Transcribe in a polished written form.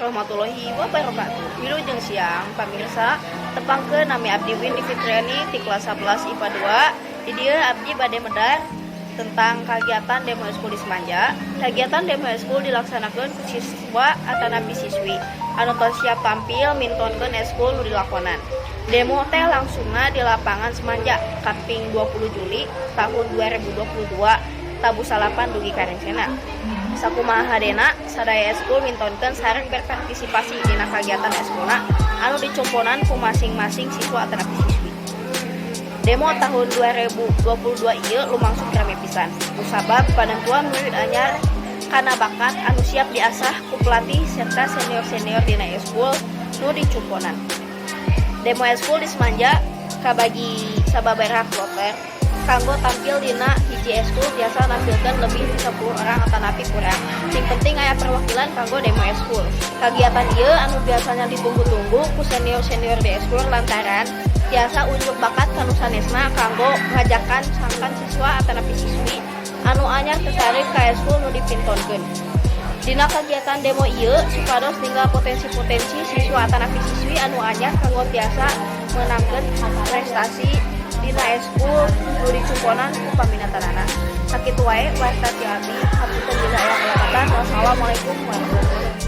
Warahmatullahi wabarakatuh. Wilujeng siang, pamirsa. Tepangkeun, nami abdi Windy Fitriani ti kelas 11 IPA 2. Di dieu abdi bade medar tentang kegiatan demo eskul di Smanja. Kegiatan demo eskul dilaksanakeun ku siswa atanapi siswi anu tos siap tampil mintonkeun eskul nu dilakonan. Demo teh langsungna di lapangan Smanja kaping 20 Juli tahun 2022, tabuh 9 dugi ka rengsena. Sakumaha hadena, sadaya eskul mintonkeun sareng berpartisipasi dina kagiatan eskulna anu dicumponan ku masing-masing siswa atanapi siswi. Demo tahun 2022 ieu lumangsung rame pisan. Kusabab panentuan murid anyar kana bakat anu siap diasah ku pelatih serta senior-senior dina eskul nu dicumponan. Demo eskul di Smanja kabagi sababaraha kloter kanggo tampil. Dina hiji eskul biasa nampilkeun lebih ti 10 orang atanapi kurang. Sing penting aya perwakilan kanggo demo eskul. Kagiatan ieu anu biasanya ditunggu-tunggu ku senior-senior di eskul lantaran tiasa unjuk bakat kanu sanesna kanggo ngajakan sangkan siswa atanapi siswi anu anyar tertarik ka eskul nu dipintonkeun. Dina kagiatan demo ieu supados ninggal potensi-potensi siswa atanapi siswi anu anyar kanggo tiasa meunangkeun prestasi dina eskul nu dicumponan ku paminatanana. Sakitu wae warta ti abdi, hapunten bila aya kalepatan. Wassalamualaikum warahmatullahi.